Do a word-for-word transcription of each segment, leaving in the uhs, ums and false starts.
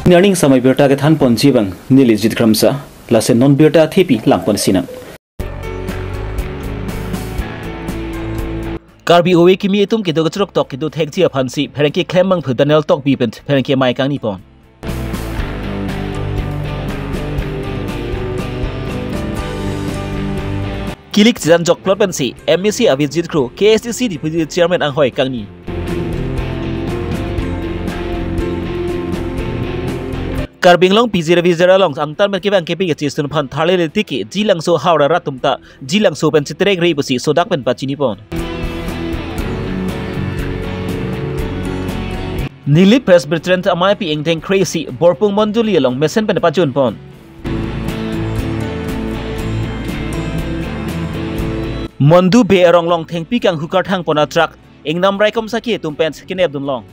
Nening samai birta kethan ponji abang neli Jit Kramsa, lason non birta thepi lang ponsinang. Karbi ove kimi atum kedo kachrok tok kedo thekji aphansi pherangke klembangphu Daniel Tokbi pen pherangke amei kangni pon. Kilik chijan jokplot pensi M A C Abhijit Kro, K S D C Deputy Chairman anghoi kangni. Karbi Anglong P G Ravizer along angtan pen kevang kepi kachesung aphan tharle le tiki Jilangso haura rat atum ta Jilangso pen chetrek re pusi sodak pen pachini pon. Nilip Presbyterian ameipi ingdeng kre-isi Borpung Mondoli along mesen pen pachun pon. Mondu Bey arong along thengpi kanghu karthang pon atruck ingnam raikom saki atum pen kenep dunlong.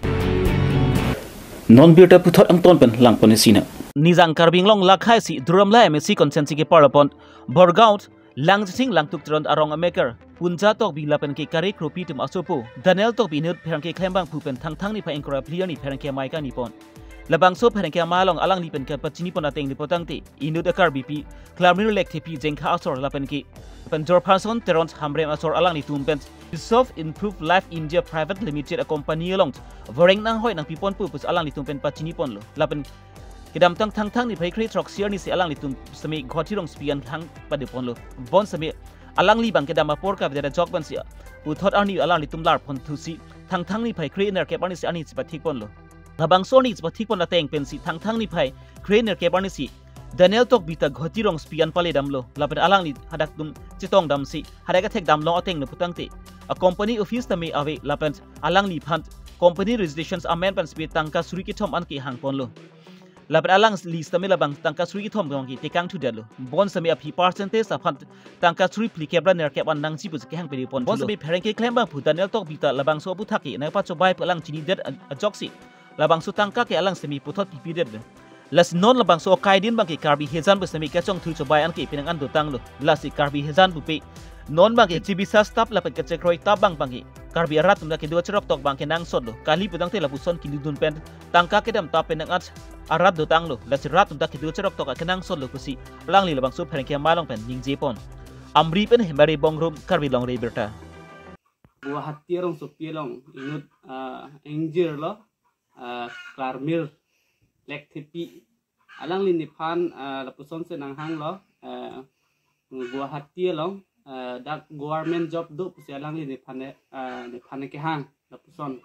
Non birta puthot angton pen lang ponsinang. Nijang Karbi Anglong lakhaisi Duar Amla M A C constituency kepar pon Borgaon Langching Langtuk Teron arong ameker Punja Tokbi lapen ke Kare Kropi atum asopo Daniel Tokbi inut pherangke klembangphu pen Thangthang niphai ingkoi ra phli arni pherangke amei kangni pon. Labangso pherangke amei along alangli pen kepachini pon ateng le putangte inut a-Karbipi Klarmir Lekthepi Jengkha asor lapen ke pen Jorphanson Teron Hamren asor alanglitum pen Resolve Improve Life India Private Limited a-company along voreng nanghoi nangpi ponpo pusi alanglitum pen pachini ponlo. Lapen kedamtang Thangthang niphai kre throksi arnisi alanglitum semi Guwahati Rongsopi an hang pade ponlo. Bonsemi alangli abang kedam apor kavedet ajok pensi puthot arni alanglitum lar pon thusi Thangthang niphai kre nerkep arnisi arni chepathik ponlo. Labangso arni chepathik pon ateng pensi Thangthang niphai kre nerkep arnisi Daniel Tokbi ta Guwahati Rongsopi an pale damlo. Lapen alangli hadak atum chetong damsi hadak athek damlong ateng le putangte a-company office tame ave lapen alangliphan company registrations amen pen spi tangka suri kethom an kehang ponlo. Lapen alangli sitame labang tangka suri kethom kong ke tekang thudetlo. Bonsemi aphi percentage aphan tangka suri phlikep ra nerkep an nangji pusi kehang pede pon. Bonsemi pherangke klembangphu Daniel Tokbi ta labangso aputhak ke nangpachobei pu alang chinidet ajoksi labangso tangka ke alang semi puthot pipidetlo. Lasi non labangso akai din abang ke Karbi Hijan pu semi kachongthui chobai an ke penang an dotanglo. Lasi Karbi Hijan pupe non abang ke chibisa stap lapen kachekroi tap abang abang ke Karbi arat atum ta kedo cherok tok abang ke nangsotlo. Kali putangte lapuson kelidun pen tangka kedam ta penang an arat dotanglo. Lasi rat atum ta kedo cherok tok akenangsotlo pusi alangli labangso pherangke amei along pen ningje pon. Amri pen Hemari Bongrung, Karbi Longri Abirta. Guwahati Rongsopi along inut ah, ingjirlo ah, Klarmir Lekthepi. Alangli nephan ah, lapuson si nanghanglo ah, Guwahati along ah, dak government job do pusi alangli nephan eh, ah, nephan kehang lapuson.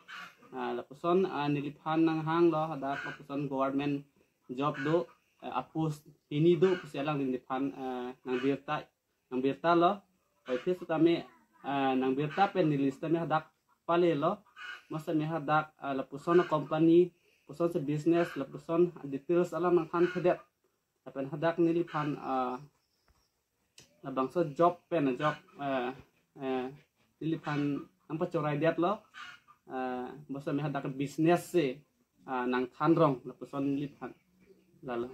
Ah, lapuson ah, neliphan nanghanglo hadak lapuson government job do ah, a-post pini do pusi alangli nephan ah, nangbirta nangbirtalo. Oi phis tame ah, nangbirta pen neli sitame hadak palelo. Mo sitame hadak ah, lapuson company, lapuson si business, lapuson details alam nangthanthedet. Lapen hadak neliphan ah, labangso job pen ajok eh, eh, neliphan nangpachoraidetlo. Eh, mo sitame hadak business si ah, nangthanrong lapuson neliphan. Lalo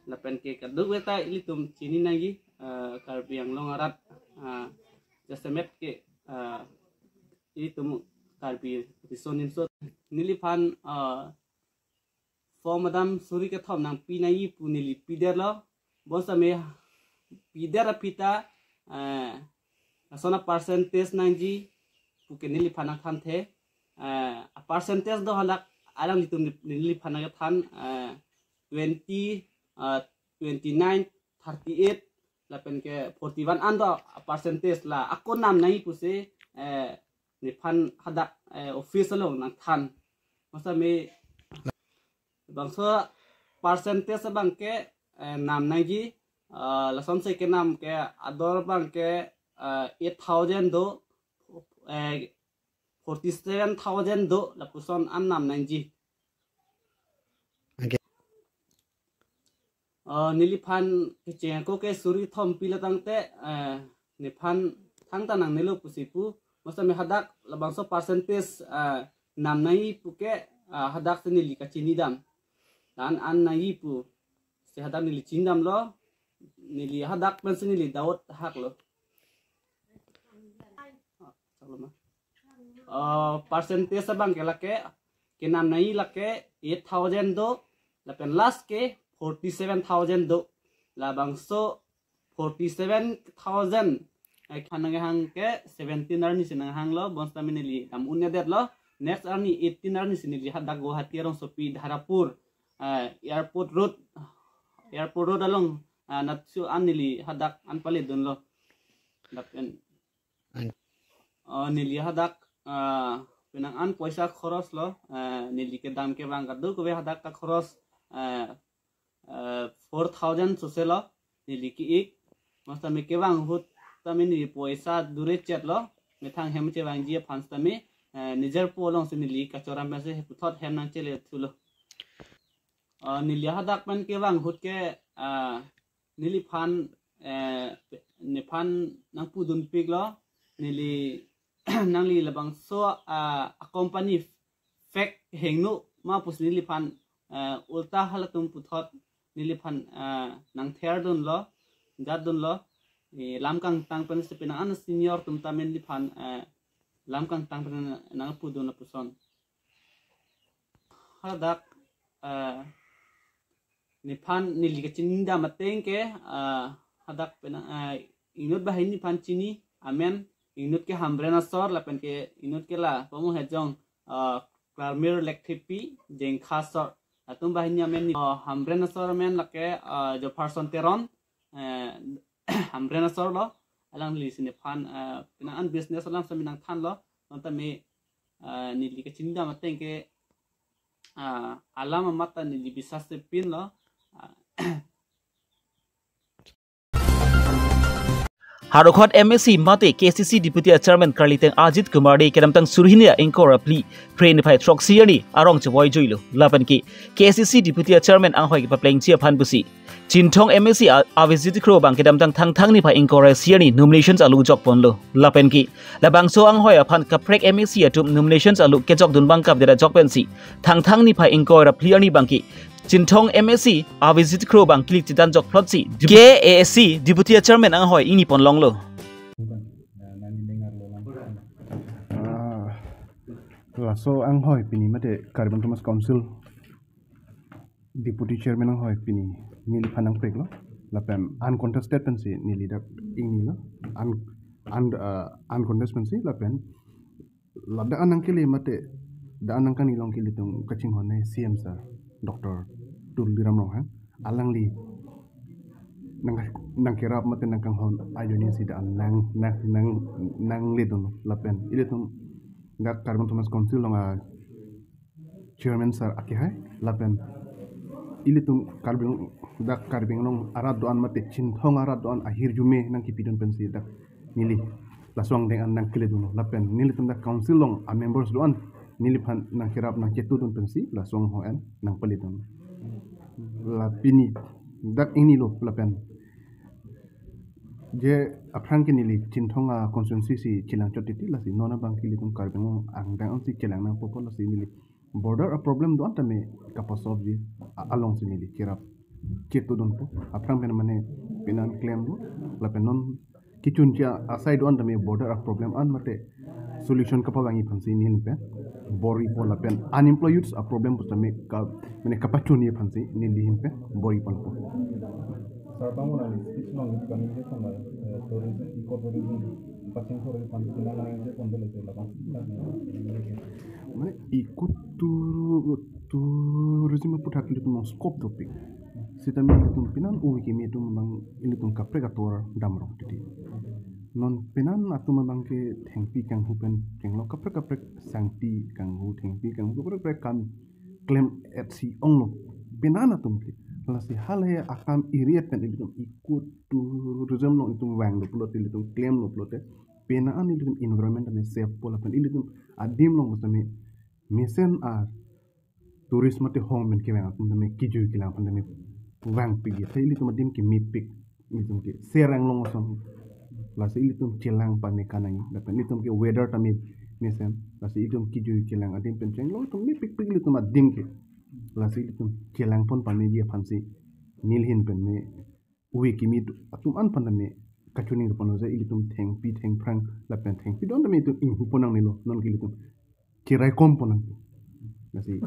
lapen ke kadokave ta ilitum chini nangji ah, Karbi Anglong arat ah, jasemet ke ah, ilitum Karbi riso nimso neliphan ah, form adam suri kethom nangpi nangji pu neli pidetlo. Bonsitame pidet aphi ta eh, lason a-percentage nangji puke neliphan nangthanthe. Eh, a-percentage do hadak alanglitum neliphan nangthan eh, twenty, eh, twenty-nine, thirty-eight, lapen ke forty-one an do a-percentage la ako nam nangji pusi eh, nephan hadak eh, office along nangthan. Mo sitame bangso percentage abang ke eh, nam nangji ah, lasonsi kenam ke ador abang ke eh, eight thousand do eh, forty-seven thousand do lapuson an nam nangji. Okay. Ah, neliphan kecheng ako ke suri thom pilo tangte eh, nephan thangta nangnelo pusi pu. Mo sitame hadak labangso percentage ah, nam nangji puke ah, hadak si neli kachinidam. Dan an nangji pu si hadak neli chinidamlo. Neli hadak pensi neli doubt haklo. Ah, sakloma. Ah, percentage abang ke lake kenam nangji lake eight thousand do Lapen last ke forty seven thousand do. Labangso forty seven thousand, eh, khan nanghang ke seventeen arni si nanghanglo, bonsitame neli dam un-edetlo. Next arni eighteen arni si neli hadak Guwahati arongsopi Dharapur, eh, airport road, airport road along, ah, natsu an neli hadak an paledunlo. Lapen, An- oh, neli hadak, ah, penang an poisa khoros lo, ah, neli kedam kevang kadokave hadak kakhoros, ah, ah, four thousand sose lo, neli ki-ik. Bonsitame kevang ahut tame neli poisa dure chetlo, methang hem chevangji aphan sitame, ah, nijor po alongsi neli kachoram pensi puthot hem nangchele thulo. Ah, neli hadak pen kevang ahut ke, ah, neliphan, eh, nephan nangpudunpiklo, neli nangli labangso, ah, a company fake hingno ma pusi neliphan, eh, ulta halatum puthot neliphan, eh, nangtherdunlo, jatdunlo, eh, lam kangtang pensi penang an senior atum tame neliphan, eh, lam kangtang pen nangpudun lapuson. Hadak, eh, nephan neli kachinidam ateng ke, ah, hadak penang, ah, inut banghini nephan chini amen, inut ke Hamren asor, lapen ke inut ke la Pamo Hejong, ah, Klarmir Lekthepi, Jengkha asor. Latum banghini amen ni, ah, Hamren asor amen lake, ah, Jopharson Teron, eh, Hamren asor lo, alanglisi nephan, ah, penang an business alam sami nangthanlo, bonsitame, ah, neli kachinidam ateng ke, ah, alam amat ta neli bisas si pinlo. Ah, Harokhot M A C mate K A C C Deputy Chairman Karliteng Ajit Kumar Dey kedamtang suri hini ingkoi ra phli Phre niphai throksi arni arong chevoi juilo. Lapen ke K A C C Deputy Chairman anghoi kepaplengji aphan pusi Chinthong M A C a-, Abhijit Kro abang kedamtang Thangthang niphai ingkoi ra isi arni nominations alo jokponlo. Lapen ke labangso anghoi aphan kaprek M A C atum nominations alo kejokdun abang kapdera jok pensi Thangthang niphai ingkoi ra phli arni abang ke Chinthong M A C Abhijit Kro abang kilik chedan jokplotsi K A A C Deputy Chairman anghoi ingniponlonglo. Ah, laso anghoi pini mate Karbi Autonomous Council Deputy Chairman anghoi pini neliphan nangpreklo. Lapen uncontested pensi neli dak ingnilo. Un-, un-, ah, uncontested pensi lapen ladak an nangkele mate, dak an nangkaningje along ke ilitum kachinghon C M sir, Doctor Tuliram Ronghang, alangli nang, nangkerap mate nangkanghon ajoine si dak an nang, nang, nang, nangledun lapen ilitum dak Karbi Autonomous Council along a Chairman sir akehai lapen ilitum Karbi, dak Karbi Anglong arat do-an mate Chinthong arat do-an ahirjume nangkipidun pensi dak neli laso angdeng an nangkeledunlo lapen nelitum dak council along a members do-an neliphan nangkerap nangchetudun pensi laso anghoi an nangpaledun. La pini dak ingnilo lapen je aphrang ke neli Chinthong a constituency si chelang chot titi, lasi non abang ke ilitum Karbi Anglong angdeng ansi chelang nangpo pu, lasi neli border a problem do-an tame kapasolve ji a-, alongsi neli kerap chetudunpo. Aphrang pen mane penan klemlo lapen non kechunche asai do-an tame border a problem an mate solution kapavangji aphansi neli pen bor-ipo lapen unemployed youths a problem pu tame ka, mane kapachunji aphansi neli ahin pen bor-iponpo. Sir, bang mona ni speech along ni kami ni kon, eh, tourism, eco tourism, paching tourism, pan pinang nang je kon bele je labang. Mane eco tour, tourism aputhak ilitum along scope dopik. Sitame ilitum penan ove kimi atum abang ilitum kaprek atovar damrong titi. Non penan atum abang ke thengpi kanghu pen kenglo kaprek kaprek sangti kanghu thengpi kanghu kaprek kaprek kam klem-etsi onglo penan atum ke. Lasi halahei akam iri-et pen ilitum eco tourism along itum vanglo pulote ilitum klemlo pulote penan ilitum environment tame safe po lapen ilitum adim along tame mesen a tourist mate hong pen kevang atum tame kejui kelang pen tame vangpik, athe ilitum adim ke mepik. Ilitum ke serang long osong. Lasi ilitum chelang pame kanai. Lapen ilitum ke weather tame mesen. Lasi ilitum kejui kelang adim pen chenglo itum mepikpik ilitum adim ke. Lasi ilitum chelangpon pameji aphansi neli ahin pen me ove kimi atum an pen tame kachiningponlo je ilitum thengpi thengphrang lapen thengpi do-an tame itum inghupon nangnelo, non ke ilitum cheraikomponang. Lasi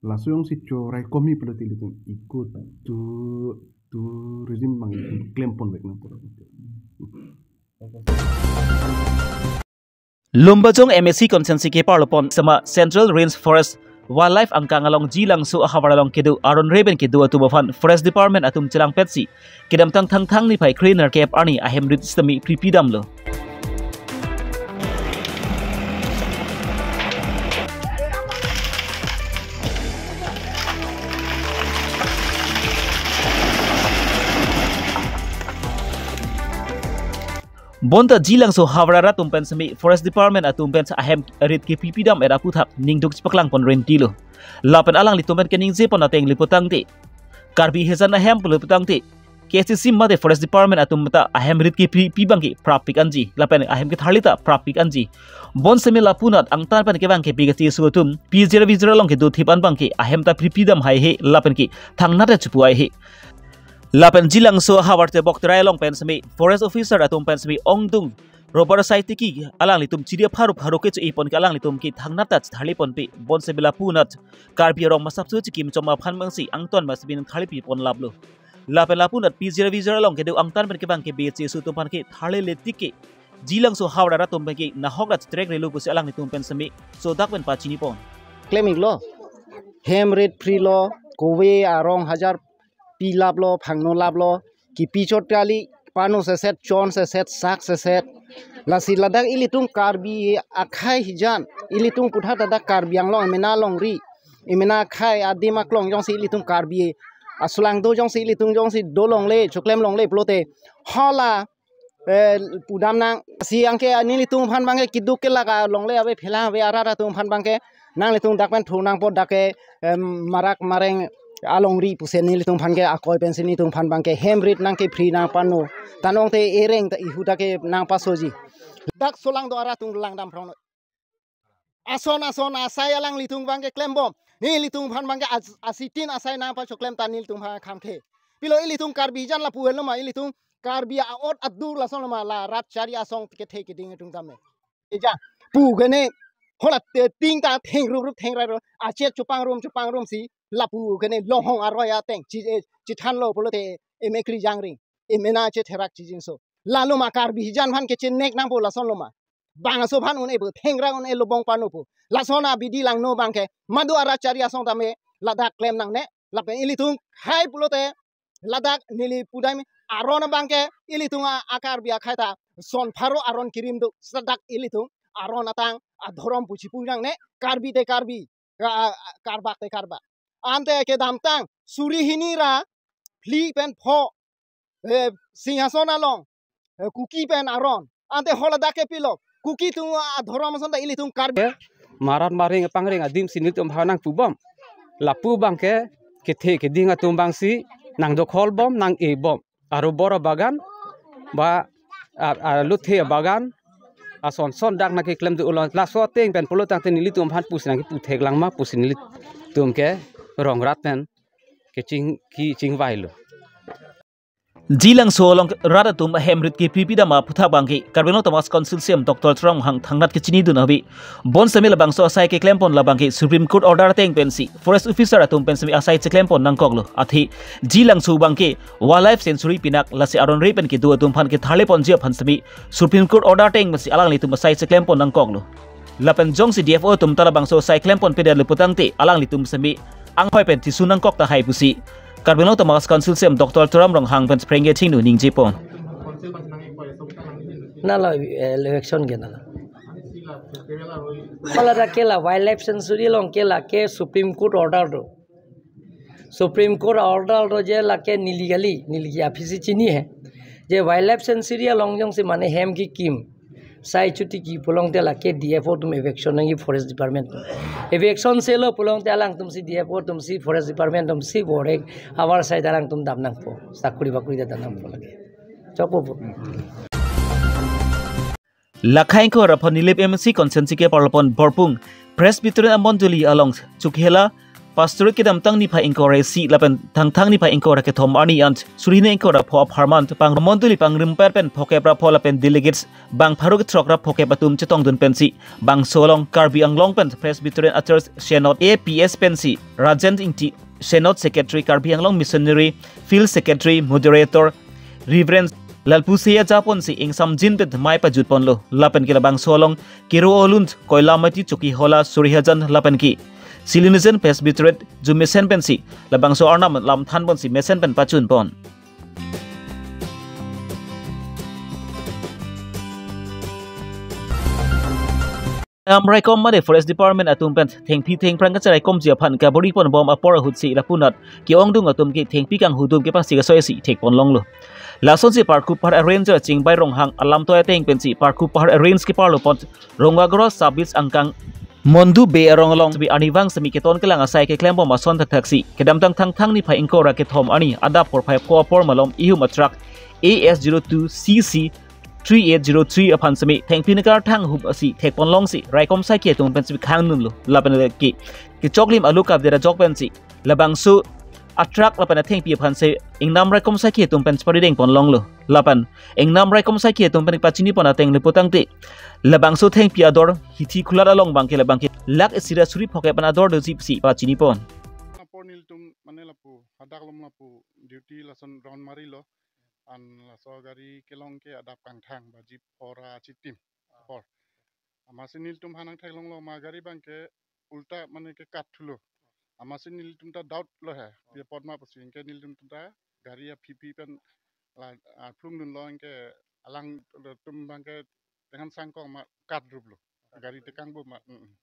Laso jongsi choraikomji pulote ilitum eco to, tourism abang ilitum klempon vek nangpo. Lumbajong M A C constituency keparlopon sema Central Range Forest Wildlife angkang along Jilangso ahavar along kedo aron re pen kedo atum aphan Forest Department atum chelangpetsi kedamtang Thangthang niphai kre-nerkep arni ahem rit sitame pripidamlo. Bonta Jilangso havar arat atum pen sitame Forest Department atum pen ahem rit kepripidam era aphuthak ningduk chipaklangpon rentilo. Lapen alanglitum pen keningjepon ateng liputangte, Karbi hijan ahem pulo putangte, K C C mate Forest Department atum ta ahem rit kepripi abangke prapik anji, lapen ahem ketharli ta prapik anji. Bonsitame lapunat angtan pen kevang kepi kacheso atum, pijir vijir along kedo thip an abangke ahem ta pripidam haihe, lapen ke thangnat ta chipu haihe. Lapen Jilangso havar tebok terai along pen sitame Forest Officer atum pen sitame ongdung rubber asai tiki alanglitum chiri apharo pharo kecho-ipon ke alanglitum ke thangnat ta chitharliponpe, bonsitame lapunat Karbi arong masapso chikim chom aphan abangsi angton masibin tharlipipon laplo. Lapen lapunat pijir vijir along kedo angtan pen kevang kepi kacheso atum aphan ke tharlile tik ke Jilangso havar arat atum abangke nahok rat trek relo pusi alanglitum pen sitame sodak pen pachinipon. Klem-iklo. Hem rit prilo, kove arong hajar pi laplo, phangno laplo, kipi chot kali, pano seset, chon seset, sak seset. Lasi ladak ilitum Karbi akhei hijan, ilitum puthot ladak Karbi Anglong emena longri, emena akhei adim aklong jongsi ilitum Karbi asulang do jongsi ilitum jongsi dolongle, choklem longle pulote, hala eh, pudam nang. Si anke nelitum aphan abangke keduk kelak alongle ave, phelang ave arat atum aphan abangke nanglitum dak pen thu nangpo, dak ke, em, marak mareng alongri pusi nelitum aphan ke akoi pensi nelitum aphan abangke hem rit nangkepri nangpano. Tanong te ereng ta ihu dak ke nangpasoji. Dak solang do arat atum langdam prong. Ason ason asai alanglitum abangke klembom. Nelitum aphan abangke as-, asitin asai nangpachoklem ta nelitum aphan kham khe. Pilo ilitum Karbi hijan lapu henlo ma, ilitum Karbi a-ot adur lason lo ma, la rat chari asong kethe keding atum tame. Eja, pu gene, hola te ting ta thengrup rup thengrai ro, achet chupang rum chupang rum si, lapu gene longhong aroi ateng, chi, eh, chithanlo pulote, emekri jangring, emena chetherak chijinso. Lalo ma Karbi hijan aphan kechenek nangpo lason lo ma. Bangso aphan un-e pu, thengrang un-e lobong pano pu. Lason abidi langno abangke, madu arat chari asong tame, ladak klem nangne, lapen ilitum, hai pulote, ladak neli pudam aron abangke, ilitum a, a Karbi akhei ta, son pharo aron kirim do, ladak ilitum, aron atang, adhorom pu chipu nangne, Karbi te Karbi, ka-, a, a, Karbak te Karbak. Ante kedamtang, suri hini ra, phli pen pho, eh, Singhason along, eh, Kuki pen aron. Ante holadak ke pilo, Kuki atum adhorom ason ta ilitum Karbi. Marat maring pangring adim si nelitum aphan nangpubom. Lapu abangke, kethe keding atum abangsi, nangdokhol bom, nang-e bom. Aro bor abagan, ba, a, a, luthe abagan, ason son dak nangkeklem do ulo, laso ateng pen pulo tangte nelitum aphan pusi nangkepu theklang ma pusi nelitum ke rong rat pen keching, kechingvailo. Jilangso along rat atum ahem rit kepripidam aphuthak abangke Karbi Anglong Autonomous Council C E M Doctor Tuliram Ronghang thangnat kechinidun ave. Bonsitame labangso asai keklempon labangke Supreme Court order ateng pensi Forest Officer atum pen sitame asai cheklempon nangkoklo. Athe Jilangso abangke Wildlife Sanctuary pinak, lasi aron re pen kedo atum aphan ketharleponji aphan sitame Supreme Court order ateng pensi alanglitum asai cheklempon nangkoklo. Lapen jongsi D F O atum ta labangso asai klemponpedet le putangte alanglitum sitame anghoi pen thisu nangkok tahai pusi Karbi Anglong Autonomous Council C E M Doctor Tuliram Ronghang pen phreng kechingno ningjepon. Na la, eh, election ke na la. Hala dak ke la Wildlife Sanctuary along ke lake Supreme Court order do. Supreme Court order do je lake neli kali, neli ke aphi si chini he. Je Wildlife Sanctuary along jongsi mane hem kekim, sai chotiki pulongte lake D F O atum eviction nangji, Forest Department atum. Eviction selo pulongte alangtumsi D F O atumsi, Forest Department atumsi borek avar sai alangtum dam nangpo. Sakuri bakuri dam nangpo lake. Chokpo po. Lakhaing ko Raphon Nilip M A C constituency keparlopon Borpung Presbyterian Mondoli along Chukhela Pastorate kedamtang niphai ingkoi ra isi lapen Thangthang niphai ingkoi ra kethom arni an suri hini ingkoi ra pho apharman pang Mondoli pangrimpet pen phokep ra pho lapen delegates bang pharo kethom ra phokep atum chetongdun pensi bangso along Karbi Anglong pen Presbyterian Church Synod A P S pensi Rajen Ingti, Synod Secretary, Karbi Anglong Missionary Field Secretary, Moderator Reverend Lalpuseya Japonsi ingsamjin pen mai pajutponlo lapen ke labangso along Kiro Olun, Koilamati Chokihola, Surihajan lapen ke Silinijan Presbyterian jumesen pensi labangso arnam lam thanponsi mesen pen pachunpon. Ingnam raikom mate Forest Department atum pen thengpi thengphrang kacharaikomji aphan kaboriponbom apor ahutsi lapunat ke-ongdung atum ke thengpi kanghudum kepasi kasoisi thekponlonglo. Lasonsi Parkup Pahar Ranger Chingbai Ronghang alamtoi ateng pensi Parkup Pahar Range keparlopon Rongagora Sabis angkang Mondu Bey arong along sebi arnivang semi keton kelang asai keklembom ason thakthaksi kedamtang Thangthang niphai ingkoi ra kethom arni adap porphai pho apor malom ihum a-truck A S zero two C C three eight zero three aphan semi thengpi nangkarthang hup asi thekponlongsi raikom saikhi atum pen semi khangdunlo lapen ke kechoklim alu kapdera jok pensi labangso a-truck lapen athengpi aphansi ingnam raikom saikhi atum pen paridengponlonglo lapen ingnam raikom saikhi atum pen pachinipon ateng le pulotangte labangso thengpi ador hithi khulat along abangke labangke lakh isi ra suri phokep an ador dojipsi pachinipon. Apor nelitum mane lapu hadak along lapu duty lason round marilo. An laso gari kelong ke adap kangthang baji phora chitim apor. Amatsi nelitum aphan nangtheklonglo ma gari abangke ulta mane ke kat thulo. Amatsi nelitum ta doubt lo he. Pi apot ma pusi anke nelitum ta gari aphi phi pen la, ah, phlungdunlo anke alangtum abangke tengan sangkong ma kat ruplo. Gari tekang bo ma. Mm, mm.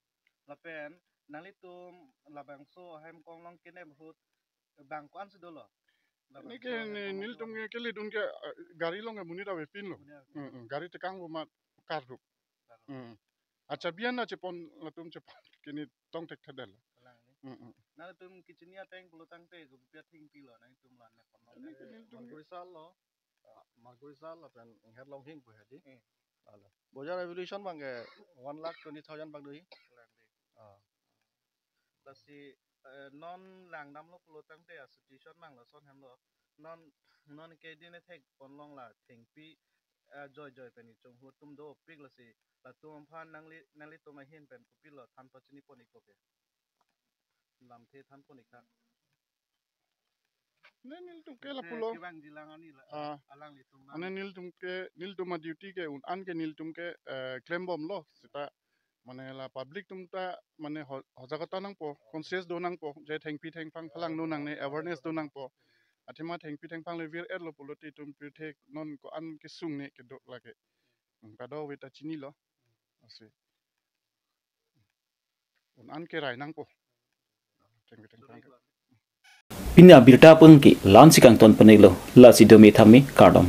Lapen nanglitum labangso ahem konglong kenep ahut bang ko-ansi dolo? Labangso ahem konglong nelitum ke kelidun ke, ah, gari along ke monit avepinlo. Monit avepin. Mm, mm. Gari tekang bo ma kat rup. Kat rup. Mm, mm. Acha bian na chepon latum chepon kini tong thekthedetlo. Alang ni. Mm, mm. Nangtum kechini ateng pulotangte kopi athengpi lo nangtum la ne kono. Ini ke nelitum ke Margurisa lo. Ah, Margurisa lapen Ingher Longhing pu hedi. Hmm. Ala. Bojar evaluation abangke one lakh twenty thousand abang doji. Alang di. Ah. Lasi, eh, non langdamlo pulotangte a-situation abang lason hemlo. Non, non ke dine thekponlong la thengpi, eh, joi joi pen ichung hu atum dopik lasi latum aphan nangli, nanglitum ahin pen kopilo than pachinipon-ik kopi? Lamthe thanpon-ik tha. Ne nelitum ke lapulo. Kevangji alang ani la, ah, alanglitum ane nelitum ke, nelitum a-duty ke un-an ke nelitum ke, eh, klembomlo seta mane la public atum ta mane ho-, hojakota nangpo, conscious do nangpo, je thengpi thengphrang phalangno nangne awareness do nangpo. Athema thengpi thengphrang le vir-etlo pulote itum pirthe non ko-an kesung ne kedo lake. Hmm, kadokave ta chinilo. Asi. Un-an kerai nangpo. Thengpi thengphrang ke. Pini abirta pengki la-ansi kangton pon-iklo, lasi dome thame kardom.